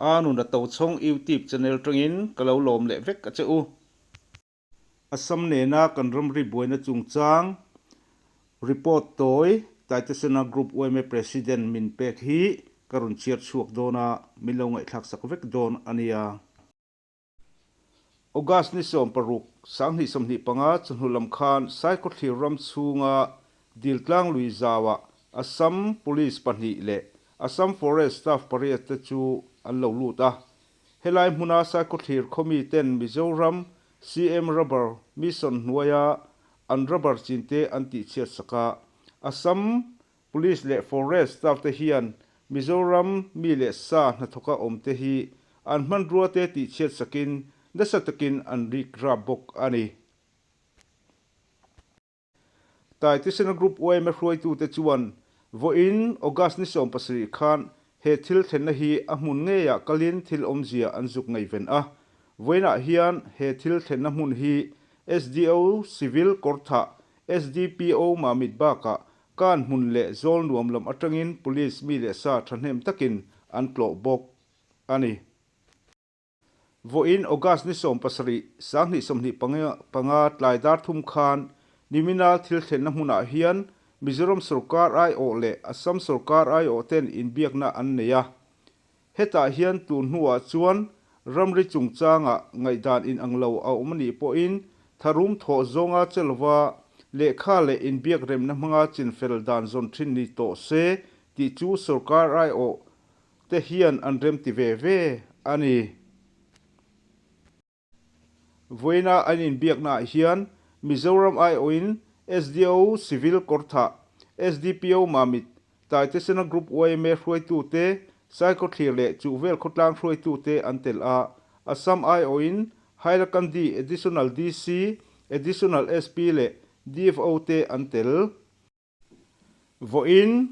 Aa nuna Tochhawng YouTube channel tangin ka lo lawm leh vek a che u. Assam nena kan ramri buaina chungchang report tawi Taitesena Group yma President min pek hi ka rawn chhiar chhuak dawn a, min lo ngaihthlak sak vek dawn a nia. August ni 16, 2025 chawhnu lam khan Saikhawthlir ram chhunga Diltlang lui zauah Assam Police pahnih leh Assam Forest staff pariat te chu an lo lut a. Helai hmuna Saikhawthlir khaw miten Mizoram CM Rubber Mission hnuaia an rubber chinte an tihchhiat sak a. Assam Police leh Forest staff te hian Mizoram mi leh sa hnathawka awm te hi an hmanrua te tihchhiat sakin nasa takin an rik rap bawk a ni. Taitesena Group yma hruaitute chuan vawiin August ni 17 khan he thil thlenna hi a hmun ngeiah kalin thil awmzia an zuk ngaihven a. Vawiinah hian he thil thlenna hmun hi SDO Civil Kawrthah, SDPO Mamit bakah Kan hmun leh zawl nuam lam atangin police mi leh sa thahnem takin an tlawh bawk a ni. Vawiin August ni 17, 2025 tlai dar thum khan Nimina thil thlenna hmunah hian Mizoram sorkar aiawh leh Assam sorkar aiawh ten inbiakna an nei a. Hetah hian tun hnuah chuan ramri chungchangah ngaihdan inang lo a awm a nih pawhin tharum thawh zawnga che lova lehkha leh inbiak remna hmanga chinfel dan zawn thin ni tawh se tih chu sorkar aiawh te hian an remti ve ve a ni. Vawiina an inbiaknaah hian Mizoram aiawhin SDO Civil Kawrthah, SDPO Mamit, Taitesena Group yma hruaitute, Saikhawthlir leh Chuhvel khawtlang hruaitute an tel a. Assam aiawhin Hailakandi Additional DC, Additional SP leh DFO te an tel. Vawiin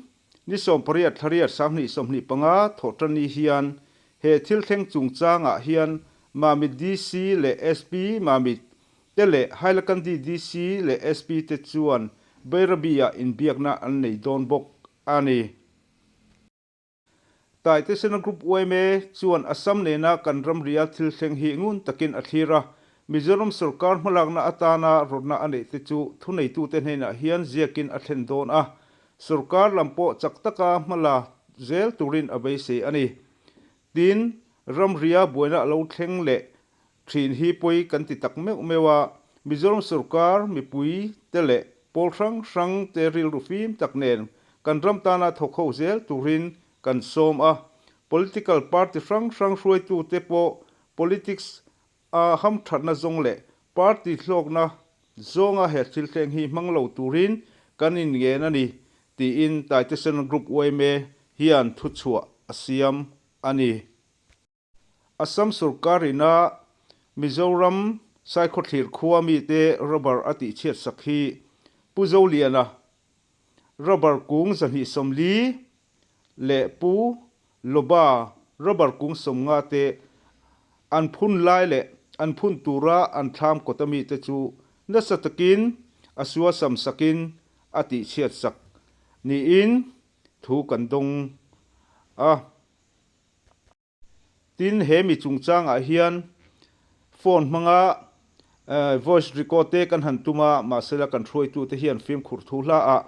ni 18 thla 2025 thawhṭanni hian he thil thleng chungchangah hian Mamit DC leh SP Mamit te leh Hailakandi DC leh SP te chuan Bairabi-ah inbiakna an nei dawn bawk a ni. Taitesena Group yma chuan Assam nena kan ramria thil thleng hi ngun takin a thlir a, Mizoram sorkar hmalakna atana rawtna a neih te chu thuneitute hnenah hian ziakin a thlen dawn a, sorkar lam pawh chak taka hmala zel turin a beisei a ni. Tin, ramria buaina a lo thleng leh Thin hi pawi kan ti tak meuh meuh a, Mizoram sorkar mipui te leh pawl hrang hrang te rilru fim tak nen kan ram tana thawk ho zel turin kan sawm a. Political party hrang hrang hruaitu te pawh politics a hamthatna zawng leh party hlawkna zawnga he thil thleng hi hmang lo turin kan inngen a ni, tiin Taitesena Group yma hian thuchhuah a siam a ni. Assam sorkar ina Mizoram Saikhawthlir khua mite rubber a tihchhiat sak hi Pu Zoliana rubber kung 240 leh Pu Loba rubber kung 50 te an phun lai leh an phun tura an thlam kawta mite chu nasa takin a suasam sakin a tihchhiat sak niin thu kan dawng a. Tin, he mi chungchangah hian phone hmanga voice record te kan han tum a, mahsela kan hruaitute hian fimkhur thu hla ah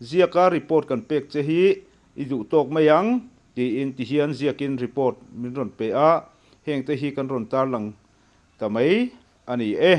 ziaka report kan pek che hi i duh tawk mai ang tiin ti hian ziakin report min rawn pe a, hengte hi kan rawn tarlang ta mai a ni e.